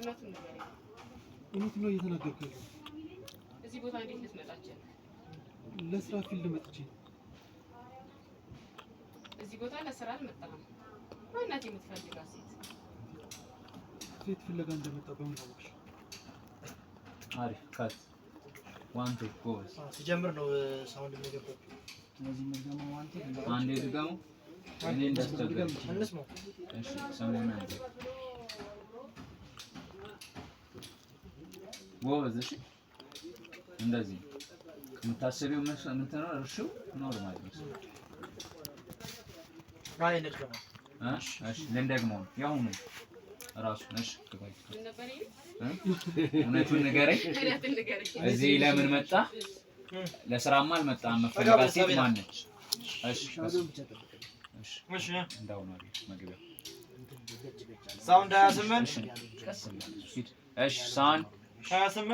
እውነቱን ንገረኝ። እውነት ነው እየተናገርኩ ያለው። እዚህ ቦታ እንዴት ልትመጣ ቻልክ? ለስራ field መጥቼ ነው። እዚህ ቦታ ለስራ አልመጣህም። ማናት የምትፈልጋት ሴት? ሴት ፍለጋ እንደመጣ በምን አወቅሽ? አሪፍ cut፣ one take፣ ጎበዝ። ሲጀምር ነው sound የሚገባው። አንዴ ድገሙ። እኔ እንዳስቸገር እንስማው። እሺ ሰሙና አንዴ ጎበዝ። እሺ እንደዚህ የምታስቢው እንትን ነው። እርሺው normal ነው። አይ እንድገመው። እ? እሺ ልንደግመው ነው ያሁኑ ራሱ። እሺ ግባ። ምን ነበር ይሄ? እ? እውነቱን ንገረኝ። እውነቱን ንገረኝ። እዚህ ለምን መጣ? ለስራማ አልመጣም። መፈልጋት ሴት ማነች? እሺ እሺ እሺ እንዳሁኑ አቤት መግቢያው sound 28 እሺ ቀስ ብለህ ሂድ። እሺ sound 28።